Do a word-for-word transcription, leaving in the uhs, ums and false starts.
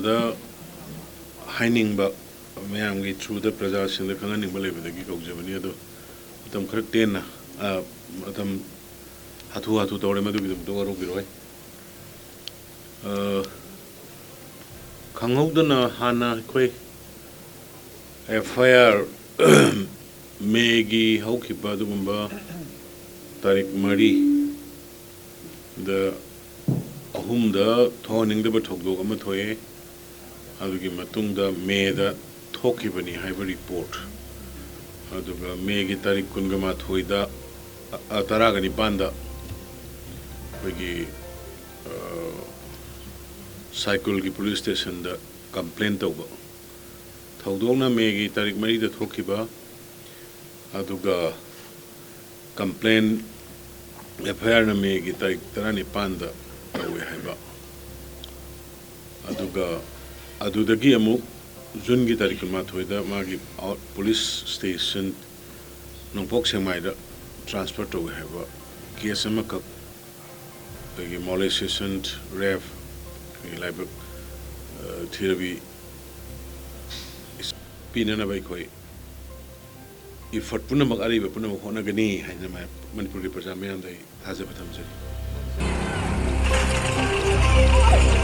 ꯗ ꯍꯥꯏꯅꯤꯡꯕ, ꯃꯌꯥꯝꯒꯤ ꯊ꯭ꯔꯨꯗ ꯄ꯭ꯔꯖꯥꯁꯤꯡꯗ ꯈꯪꯍꯟꯅꯤꯡꯕ ꯂꯩꯕꯗꯒꯤ ꯀꯧꯖꯕꯅꯤ꯫ ꯑꯗꯣ ꯃꯇꯝ ꯈꯔ ꯇꯦꯟꯅ, ꯑ, ꯃꯇꯝ ꯍꯥꯊꯨ ꯍꯥꯊꯨ ꯇꯧꯔꯦ, ꯃꯗꯨꯒꯤꯗꯃꯛꯇ ꯋꯥꯔꯧꯕꯤꯔꯣꯏ꯫ ꯑ, ꯈꯪꯍꯧꯗꯅ ꯍꯥꯟꯅ ꯑꯩꯈꯣꯏ ꯑꯦꯐ ꯑꯥꯏ ꯑꯥꯔ ꯃꯦꯒꯤ ꯍꯧꯈꯤꯕ ꯑꯗꯨꯒꯨꯝꯕ ꯇꯥꯔꯤꯛ ꯃꯔꯤ ꯗ ꯑꯍꯨꯝꯗ ꯊꯣꯛꯍꯟꯅꯤꯡꯗꯕ ꯊꯧꯗꯣꯛ ꯑꯃ ꯊꯣꯛꯑꯦ꯫ ꯑꯗꯨꯒꯤ ꯃꯇꯨꯡꯗ ꯃꯦꯗ ꯊꯣꯛꯈꯤꯕꯅꯤ ꯍꯥꯏꯕ ꯔꯤꯄꯣꯔꯠ, ꯑꯗꯨꯒ ꯃꯦꯒꯤ ꯇꯥꯔꯤꯛ ꯀꯨꯟꯒ ꯃꯥꯊꯣꯏꯗ, ꯑ, ꯇꯔꯥꯒ ꯅꯤꯄꯥꯟꯗ ꯑꯩꯈꯣꯏꯒꯤ, ꯑ, ꯁꯥꯏꯀꯨꯜꯒꯤ ꯄꯨꯂꯤꯁ ꯁ꯭ꯇꯦꯁꯟꯗ ꯀꯝꯄ꯭ꯂꯦꯟ ꯇꯧꯕ꯫ ꯊꯧꯗꯣꯛꯅ ꯃꯦꯒꯤ ꯇꯥꯔꯤꯛ ꯃꯔꯤꯗ ꯊꯣꯛꯈꯤꯕ, ꯑꯗꯨꯒ ꯀꯝꯄ꯭ꯂꯦꯟ, ꯑꯦꯐ ꯑꯥꯏ ꯑꯥꯔꯅ ꯃꯦꯒꯤ ꯇꯥꯔꯤꯛ ꯇꯔꯥꯅꯤꯄꯥꯟꯗ ꯇꯧꯋꯦ ꯍꯥꯏꯕ꯫ ꯑꯗꯨꯒ ꯑꯗꯨꯗꯒꯤ ꯑꯃꯨꯛ ꯖꯨꯟꯒꯤ ꯇꯥꯔꯤꯛ ꯀꯨꯟꯃꯥꯊꯣꯏꯗ ꯃꯥꯒꯤ ꯑꯥꯎꯠ ꯄꯨꯂꯤꯁ ꯁ꯭ꯇꯦꯁꯟ ꯅꯣꯡꯄꯣꯛ ꯁꯦꯛꯃꯥꯏꯗ ꯇ꯭ꯔꯥꯟꯁꯐꯔ ꯇꯧꯋꯦ ꯍꯥꯏꯕ ꯀꯦꯁ ꯑꯃꯈꯛ, ꯑꯗꯒꯤ ꯃꯣꯂꯦꯁꯇꯦꯁꯟ, ꯔꯦꯞ, ꯑꯗꯒꯤ ꯂꯥꯏꯕꯛ, ꯑ, ꯊꯤꯔꯕꯤ ꯄꯤꯅꯅꯕ ꯑꯩꯈꯣꯏ ꯏꯐꯔꯠ ꯄꯨꯝꯅꯃꯛ, ꯑꯔꯩꯕ ꯄꯨꯝꯅꯃꯛ ꯍꯣꯠꯅꯒꯅꯤ ꯍꯥꯏꯅ ꯃ-, ꯃꯅꯤꯄꯨꯔꯒꯤ ꯄ꯭ꯔꯖꯥ ꯃꯌꯥꯝꯗ ꯑꯩ ꯊꯥꯖꯕ ꯊꯝꯖꯔꯤ꯫